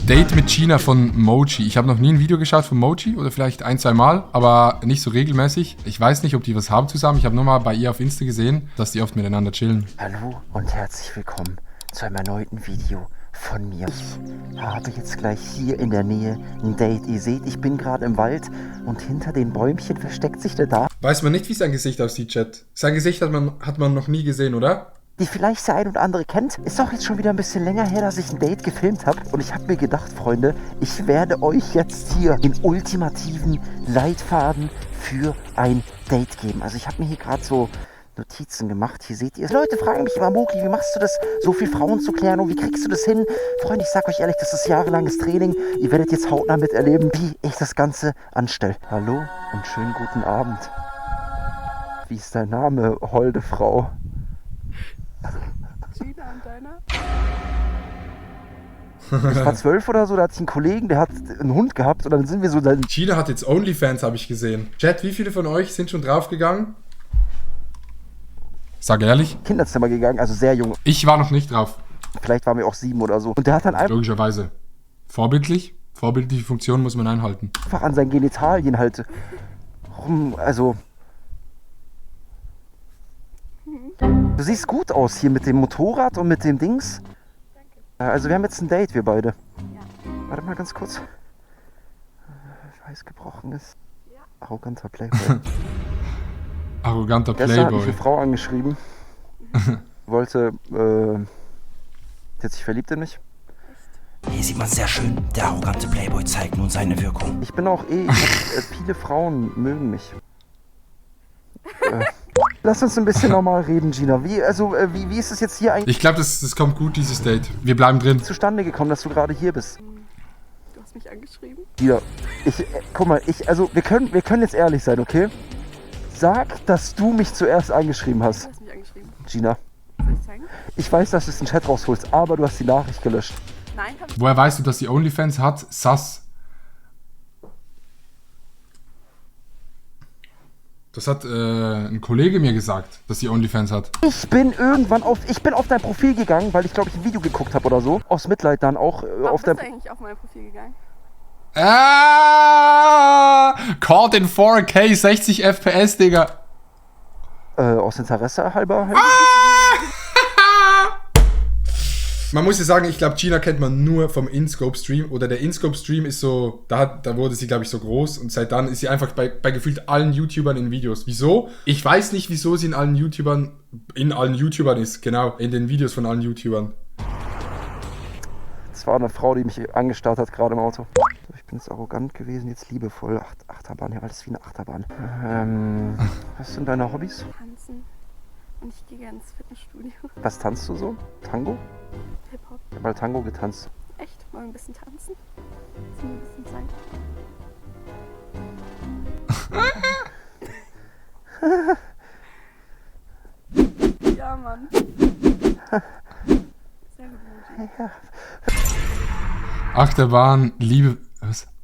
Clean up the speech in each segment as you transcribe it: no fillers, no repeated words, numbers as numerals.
Date mit Gina von Moji. Ich habe noch nie ein Video geschaut von Moji oder vielleicht ein, zwei Mal, aber nicht so regelmäßig. Ich weiß nicht, ob die was haben zusammen. Ich habe nur mal bei ihr auf Insta gesehen, dass die oft miteinander chillen. Hallo und herzlich willkommen zu einem erneuten Video von mir. Ich habe jetzt gleich hier in der Nähe ein Date. Ihr seht, ich bin gerade im Wald und hinter den Bäumchen versteckt sich der Dame, Weiß man nicht, wie sein Gesicht aussieht, Chat. Sein Gesicht hat man noch nie gesehen, oder? die vielleicht der ein oder andere kennt. Ist auch jetzt schon wieder ein bisschen länger her, dass ich ein Date gefilmt habe. Und ich habe mir gedacht, Freunde, ich werde euch jetzt hier den ultimativen Leitfaden für ein Date geben. Also ich habe mir hier gerade so Notizen gemacht. Hier seht ihr, Leute fragen mich immer, Moki, wie machst du das, so viele Frauen zu klären und wie kriegst du das hin? Freunde, ich sag euch ehrlich, das ist jahrelanges Training. Ihr werdet jetzt hautnah miterleben, wie ich das Ganze anstelle. Hallo und schönen guten Abend. Wie ist dein Name, holde Frau? Gina und deiner? Ich war 12 oder so, da hatte ich einen Kollegen, der hat einen Hund gehabt und dann sind wir so dann. Gina hat jetzt OnlyFans, habe ich gesehen. Chat, wie viele von euch sind schon draufgegangen? Sag ehrlich. Kinderzimmer gegangen, also sehr jung. Ich war noch nicht drauf. Vielleicht waren wir auch 7 oder so. Und der hat dann Logischerweise. Vorbildlich. Vorbildliche Funktion muss man einhalten. einfach an seinen Genitalien halt rum, also. Du siehst gut aus hier mit dem Motorrad und mit dem Dings. Also wir haben jetzt ein Date, wir beide. Ja. Warte mal ganz kurz. Weiß gebrochen ist. Ja. Arroganter Playboy. Arroganter Gestern hat mich Playboy. eine Frau angeschrieben. Wollte, hat sich verliebt in mich. Hier sieht man sehr schön, der arrogante Playboy zeigt nun seine Wirkung. Ich bin auch viele Frauen mögen mich. Lass uns ein bisschen normal reden, Gina. Wie ist es jetzt hier eigentlich Ich glaube, das kommt gut, dieses Date. Wir bleiben drin. zustande gekommen, dass du gerade hier bist? Du hast mich angeschrieben? Gina, guck mal, wir können jetzt ehrlich sein, okay? Sag, dass du mich zuerst angeschrieben Du hast. hast mich angeschrieben. Gina, Soll ich zeigen? ich weiß, dass du es in den Chat rausholst, aber du hast die Nachricht gelöscht. Nein, hab ich. Woher weißt du, dass sie OnlyFans hat? Sass. Das hat ein Kollege mir gesagt, dass sie OnlyFans hat. Ich bin auf dein Profil gegangen, weil ich glaube ich ein Video geguckt habe oder so. Aus Mitleid dann auch Warum auf bist dein. du eigentlich auf mein Profil gegangen? Caught in 4K, 60 FPS, Digga. Aus Interesse halber. Halt. Man muss ja sagen, ich glaube, Gina kennt man nur vom InScope-Stream. Oder der InScope-Stream ist so, da wurde sie, glaube ich, so groß. Und seit dann ist sie einfach bei gefühlt allen YouTubern in Videos. Wieso? Ich weiß nicht, wieso sie in allen YouTubern ist. Genau, in den Videos von allen YouTubern. Das war eine Frau, die mich angestarrt hat, gerade im Auto. Ich bin jetzt arrogant gewesen, jetzt liebevoll. Achterbahn, ja, alles wie eine Achterbahn. Was sind deine Hobbys? Tanzen. Und ich gehe gerne ins Fitnessstudio. Was tanzt du so? Tango? Hip-Hop. Ich habe mal Tango getanzt. Echt? Wollen wir ein bisschen tanzen? Hast du mir ein bisschen Zeit? Ja, Mann. Sehr gut. Ja.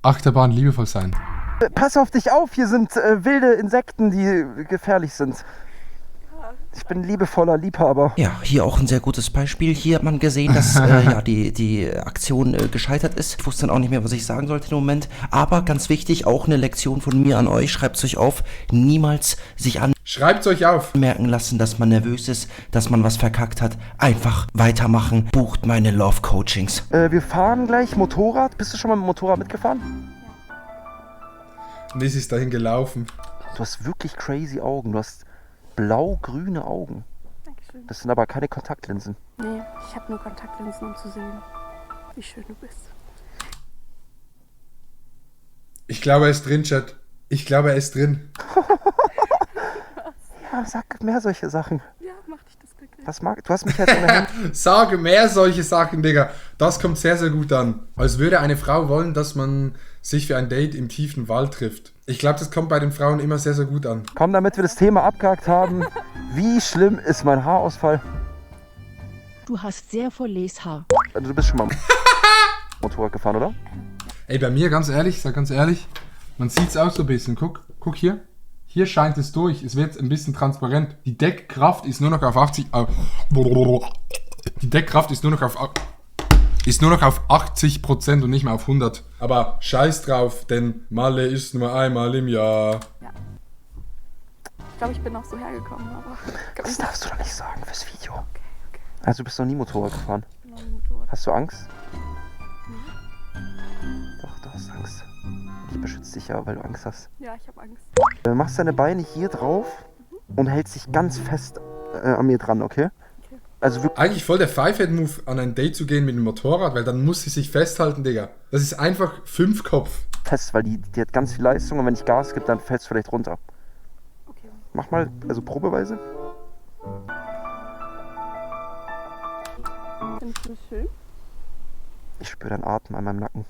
Achterbahn liebevoll sein. Pass auf dich auf, hier sind wilde Insekten, die gefährlich sind. Ich bin liebevoller Liebhaber. Ja, hier auch ein sehr gutes Beispiel. Hier hat man gesehen, dass ja, die Aktion gescheitert ist. Ich wusste dann auch nicht mehr, was ich sagen sollte im Moment. Aber ganz wichtig, auch eine Lektion von mir an euch. Schreibt es euch auf. Niemals sich Schreibt's euch auf. anmerken lassen, dass man nervös ist, dass man was verkackt hat. Einfach weitermachen. Bucht meine Love Coachings. Wir fahren gleich Motorrad. Bist du schon mal mit dem Motorrad mitgefahren? Und sie ist dahin gelaufen. Du hast wirklich crazy Augen. Du hast blau-grüne Augen. Dankeschön. Das sind aber keine Kontaktlinsen. Nee, ich habe nur Kontaktlinsen, um zu sehen, wie schön du bist. Ich glaube, er ist drin, Chat. Ich glaube, er ist drin. Ja, sag mehr solche Sachen. Ja, macht dich das glücklich. Du hast mich jetzt in der Hand. Sage mehr solche Sachen, Digga. Das kommt sehr, sehr gut an. Als würde eine Frau wollen, dass man sich für ein Date im tiefen Wald trifft. Ich glaube, das kommt bei den Frauen immer sehr, sehr gut an. Komm, damit wir das Thema abgehakt haben. Wie schlimm ist mein Haarausfall? Du hast sehr volles Haar. Also, du bist schon mal Motorrad gefahren, oder? Ey, bei mir, ganz ehrlich, sag ganz ehrlich, man sieht's auch so ein bisschen. Guck hier. Hier scheint es durch. Es wird ein bisschen transparent. Die Deckkraft ist nur noch auf 80... Die Deckkraft ist nur noch auf... ist nur noch auf 80% und nicht mehr auf 100. Aber scheiß drauf, denn Malle ist nur einmal im Jahr. Ja. Ich glaube, ich bin auch so hergekommen, aber... Das darfst du doch nicht sagen fürs Video. Okay. Also du bist noch nie Motorrad gefahren. Noch ein Motorrad. Hast du Angst? Doch, du hast Angst. Ich beschütze dich ja, weil du Angst hast. Ja, ich habe Angst. Machst deine Beine hier drauf und hältst dich ganz fest an mir dran, okay? Also wirklich Eigentlich voll der Five-Head-Move, an ein Date zu gehen mit dem Motorrad, weil dann muss sie sich festhalten, Digga. Das ist einfach 5 Kopf. fest, weil die hat ganz viel Leistung und wenn ich Gas gebe, dann fällst du vielleicht runter. Okay. Mach mal, also probeweise. Findest du das schön? Ich spüre deinen Atem an meinem Nacken.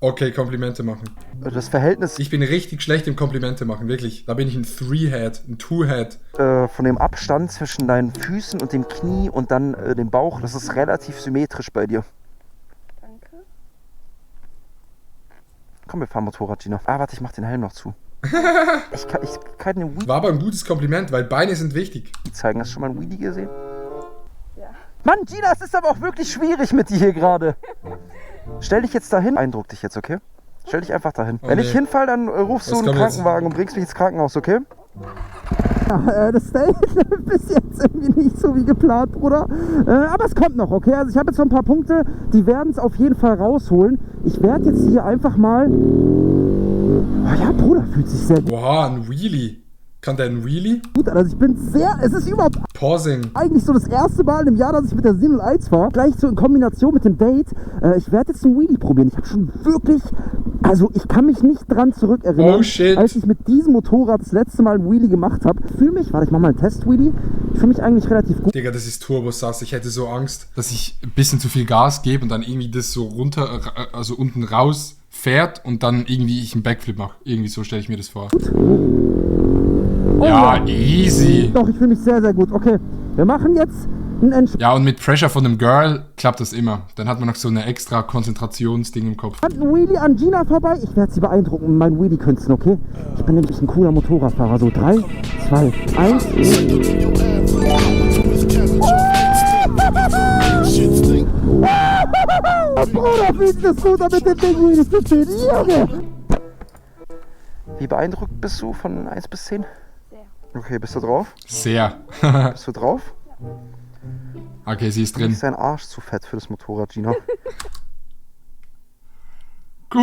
Okay, Komplimente machen. Das Verhältnis Ich bin richtig schlecht im Komplimente machen, wirklich. Da bin ich ein Three-Head, ein Two-Head. von dem Abstand zwischen deinen Füßen und dem Knie und dann dem Bauch, das ist relativ symmetrisch bei dir. Danke. Komm, wir fahren Motorrad, Gina. Ah, warte, ich mach den Helm noch zu. Ich kann den Wheelie War aber ein gutes Kompliment, weil Beine sind wichtig. zeigen. Hast du schon mal einen Wheelie gesehen? Ja. Mann, Gina, es ist aber auch wirklich schwierig mit dir hier gerade. Stell dich jetzt dahin. Beeindruck dich jetzt, okay? Stell dich einfach dahin. Oh, Wenn nee. ich hinfall, dann rufst du Was einen kommt jetzt? Krankenwagen und bringst mich ins Krankenhaus, okay? Ja, das Date bis jetzt irgendwie nicht so wie geplant, Bruder. Aber es kommt noch, okay? Also ich habe jetzt so ein paar Punkte, die werden es auf jeden Fall rausholen. Ich werde jetzt hier einfach mal... Oh ja, Bruder, fühlt sich sehr Oha, ein Wheelie. Kann der ein Wheelie? gut an. Also ich bin sehr... Es ist überhaupt Pausing. eigentlich so das erste Mal im Jahr, dass ich mit der 701 fahre. Gleich so in Kombination mit dem Date. Ich werde jetzt einen Wheelie probieren. Ich habe schon wirklich... Also ich kann mich nicht dran zurückerinnern, Oh, shit. als ich mit diesem Motorrad das letzte Mal einen Wheelie gemacht habe. Ich fühle mich... Warte, ich mache mal einen Test-Wheelie. Ich fühle mich eigentlich relativ gut. Digga, das ist Turbo-Sass. Ich hätte so Angst, dass ich ein bisschen zu viel Gas gebe und dann irgendwie das so runter, also unten raus fährt und dann irgendwie ich einen Backflip mache. Irgendwie so stelle ich mir das vor. Oh, Ja, easy. Doch, ich fühle mich sehr, sehr gut. Okay, wir machen jetzt einen Ja, und mit Pressure von einem Girl klappt das immer. Dann hat man noch so eine extra Konzentrationsding im Kopf. entspannten Wheelie an Gina vorbei. Ich werde sie beeindrucken mit meinen Wheelie-Künsten, okay? Ich bin nämlich ein cooler Motorradfahrer. So, 3, 2, 1... Bruder, fühlt das gut mit dem Ding, Wheelies zu ziehen. Junge! Wie beeindruckt bist du von 1 bis 10? Sehr. Okay, bist du drauf? Sehr. Bist du drauf? Okay, sie ist Mir drin. ist dein Arsch zu fett für das Motorrad, Gina. Gut.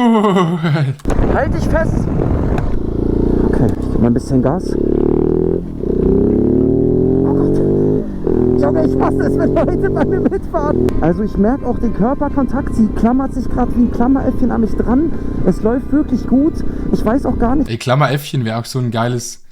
Halt dich fest! Okay, ich gebe mal ein bisschen Gas. Oh Gott. Junge, ich hasse es, wenn Leute bei mir mitfahren. Also ich merke auch den Körperkontakt. Sie klammert sich gerade wie ein Klammeräffchen an mich dran. Es läuft wirklich gut. Ich weiß auch gar nicht... Ey, Klammeräffchen wäre auch so ein geiles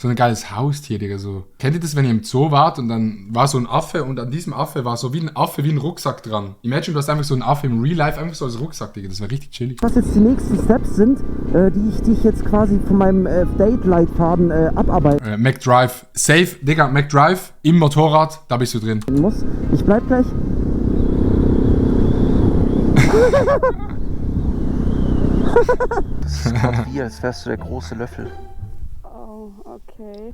Haustier, Digga, so. Kennt ihr das, wenn ihr im Zoo wart und dann war so ein Affe und an diesem Affe war so wie ein Affe, wie ein Rucksack dran. Imagine, du hast einfach so einen Affe im Real Life, einfach so als Rucksack, Digga. Das wäre richtig chillig. Was jetzt die nächsten Steps sind, die ich jetzt quasi von meinem Date-Leitfaden abarbeiten McDrive. Safe, Digga, McDrive im Motorrad, da bist du drin. muss. Ich bleib gleich... Das ist gerade wie, als wärst du der große Löffel. Oh, okay.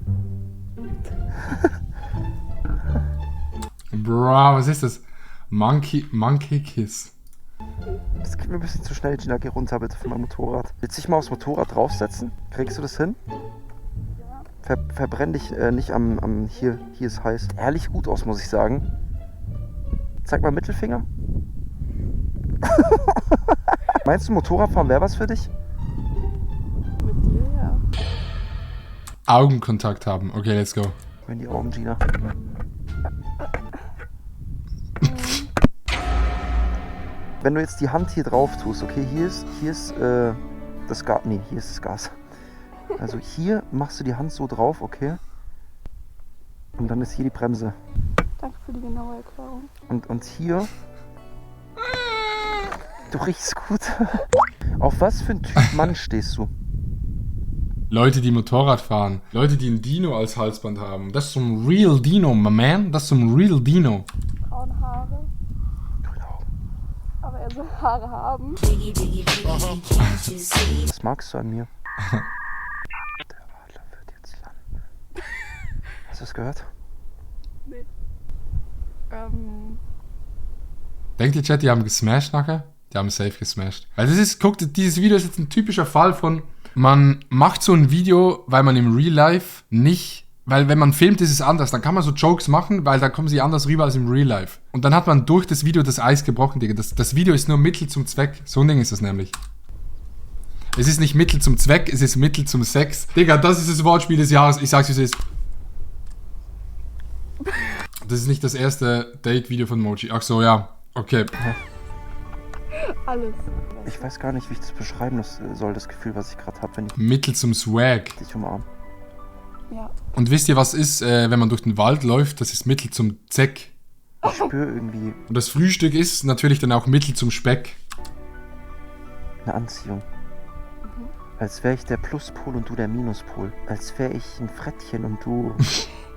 Bro, was ist das? Monkey Kiss. Das geht mir ein bisschen zu schnell, Gina. Geh runter bitte von meinem Motorrad. Willst du dich mal aufs Motorrad draufsetzen? Kriegst du das hin? Verbrenn dich nicht am hier ist heiß. Ehrlich gut aus, muss ich sagen. Zeig mal Mittelfinger. Meinst du, Motorradfahren wäre was für dich? Mit dir, ja. Augenkontakt haben. Okay, let's go. In die Augen, Gina. Wenn du jetzt die Hand hier drauf tust, okay, hier ist das Gas. Nee, hier ist das Gas. Also hier machst du die Hand so drauf, okay? Und dann ist hier die Bremse. Danke für die genaue Erklärung. Und hier. Du riechst gut. Auf was für ein Typ Mann stehst du? Leute, die Motorrad fahren. Leute, die ein Dino als Halsband haben. Das ist so ein Real Dino, my man. Das ist so ein Real Dino. Braune Haare. Grüne Augen. Aber er soll Haare haben. Was magst du an mir? Der Adler wird jetzt landen. Hast du es gehört? Nee. Denkt ihr, Chat, die haben gesmashed nachher? Die haben safe gesmashed. Weil das ist, guckt, dieses Video ist jetzt ein typischer Fall von, man macht so ein Video, weil man im Real Life nicht, weil wenn man filmt, ist es anders. Dann kann man so Jokes machen, weil da kommen sie anders rüber als im Real Life. Und dann hat man durch das Video das Eis gebrochen, Digga. Das Video ist nur Mittel zum Zweck. So ein Ding ist das nämlich. Es ist nicht Mittel zum Zweck, es ist Mittel zum Sex. Digga, das ist das Wortspiel des Jahres. Ich sag's, wie es ist. Das ist nicht das erste Date-Video von Mochi. Ach so, ja. Okay. Alles. Ich weiß gar nicht, wie ich das beschreiben soll, das Gefühl, was ich gerade habe, wenn ich Mittel zum Swag. dich umarme. Ja. Und wisst ihr, was ist, wenn man durch den Wald läuft? Das ist Mittel zum Zweck. Ich spüre irgendwie Und das Frühstück ist natürlich dann auch Mittel zum Speck. eine Anziehung. Als wäre ich der Pluspol und du der Minuspol. Als wäre ich ein Frettchen und du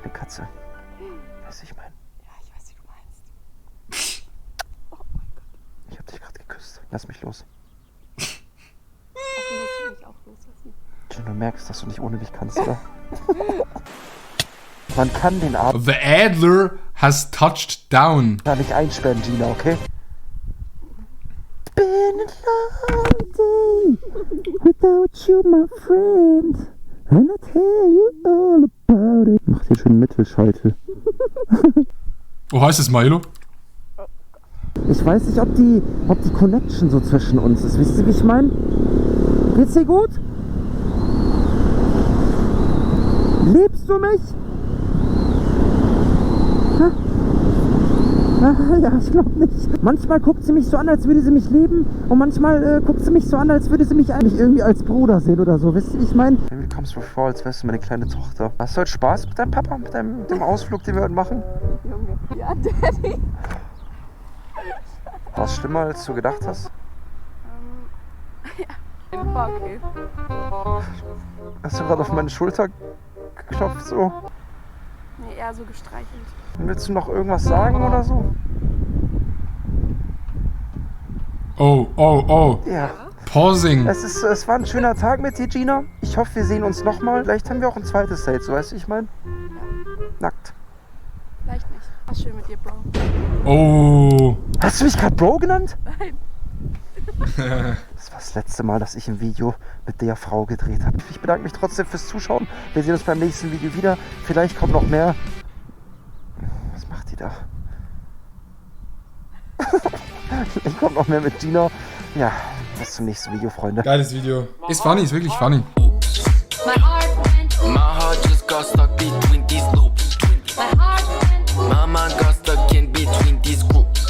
eine Katze. Weißt du, ich meine? Ja, ich weiß, wie du meinst. Ich hab dich gerade geküsst. Lass mich los. Ach, du musst mich auch loslassen. Du merkst, dass du nicht ohne mich kannst, oder? Man kann den Abend The Adler has touched down. da nicht einsperren, Gina, okay? Been a long day without you, my friend. And I tell you all about it. Mach dir schön Mittelscheitel. Oh, heißt es Milo? Ich weiß nicht, ob die Connection so zwischen uns ist. Wisst ihr, wie ich meine? Geht's dir gut? Liebst du mich? Ha? Ah, ja, ich glaube nicht. Manchmal guckt sie mich so an, als würde sie mich lieben. Und manchmal guckt sie mich so an, als würde sie mich eigentlich irgendwie als Bruder sehen oder so. Wisst ihr, wie ich meine? Mir kommst du vor, als wärst du meine kleine Tochter. Hast du heute Spaß mit deinem Papa? Mit dem Ausflug, den wir heute machen? Junge. Ja, Daddy. War es schlimmer, als du gedacht hast? War okay. Hast du gerade auf meine Schulter geklopft so? Nee, eher so gestreichelt. Willst du noch irgendwas sagen oder so? Oh, oh, oh. Ja. Pausing. Es war ein schöner Tag mit dir, Gina. Ich hoffe, wir sehen uns nochmal. Vielleicht haben wir auch ein zweites Date, so weißt du, ich meine? Nackt. Vielleicht nicht. War schön mit dir, Bro. Oh. Hast du mich gerade Bro genannt? Nein. Das war das letzte Mal, dass ich ein Video mit der Frau gedreht habe. Ich bedanke mich trotzdem fürs Zuschauen. Wir sehen uns beim nächsten Video wieder. Vielleicht kommt noch mehr. Was macht die da? Vielleicht kommt noch mehr mit Gina. Ja, bis zum nächsten Video, Freunde. Geiles Video. Ist funny, ist wirklich funny. My